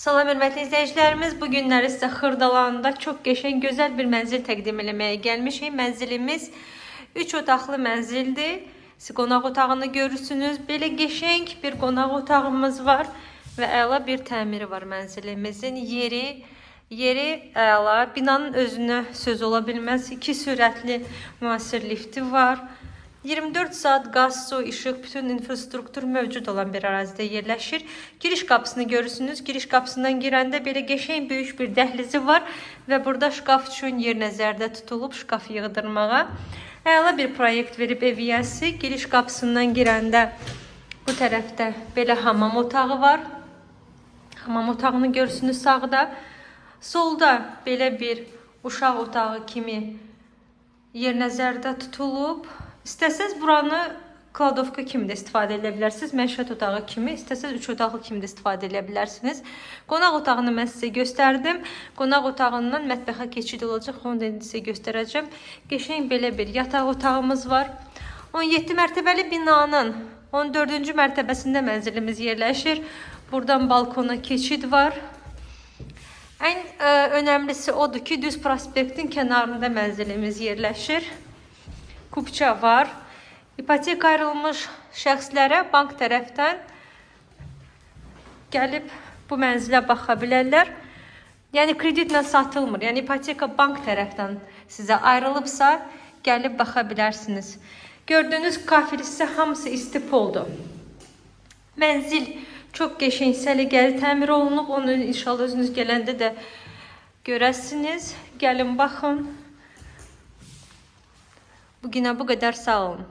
Salam hörmətli izləyicilərimiz. Bu günləri sizə Xırdalanda çox qəşəng, gözəl bir mənzil təqdim eləməyə gəlmişik. Mənzilimiz 3 otaqlı mənzildir. Siz qonaq otağını görürsünüz. Belə qəşəng bir qonaq otağımız var və əla bir təmiri var mənzilimizin. Yeri əla. Binanın özünə söz ola bilməz. 2 sürətli müasir lifti var. 24 saat qaz, su, işıq, bütün infrastruktur mövcud olan bir ərazidə yerləşir. Giriş qapısını görürsünüz. Giriş qapısından girəndə belə qəşəng böyük bir dəhlizi var və burada şkaf üçün yer nəzərdə tutulub şkaf yığdırmağa. Əla bir proyekt verib ev yiyəsi. Giriş qapısından girəndə bu tərəfdə belə hamam otağı var. Hamam otağını görürsünüz sağda. Solda belə bir uşaq otağı kimi yer nəzərdə tutulub. İstəsəz buranı kladovka kimi də istifadə edə bilərsiniz. Məişət otağı kimi, istəsəz 3 otaqlı kimi də istifadə edə bilərsiniz. Qonaq otağını mən sizə göstərdim. Qonaq otağından mətbəxə keçid olacaq. Onu da indi sizə göstərəcəm. Qəşəng belə bir yataq otağımız var. 17 mərtəbəli binanın 14-cü mərtəbəsində mənzilimiz yerləşir. Buradan balkona keçid var. Ən önəmlisi odur ki, düz prospektin kənarında mənzilimiz yerləşir. Kupça var. İpoteka ayrılmış şəxslərə bank tərəfdən gəlib bu mənzilə baxa bilərlər. Yəni kreditlə satılmır. Yəni ipoteka bank tərəfdən sizə ayrılıbsa, gəlib baxa bilərsiniz. Gördüyünüz kafel isə hamısı istipoldur. Mənzil çox qəşəng, səliqəli təmir olunub. Onu inşallah özünüz gələndə də görəsiniz. Gəlin baxın. Bugünə bu qədər, sağ olun.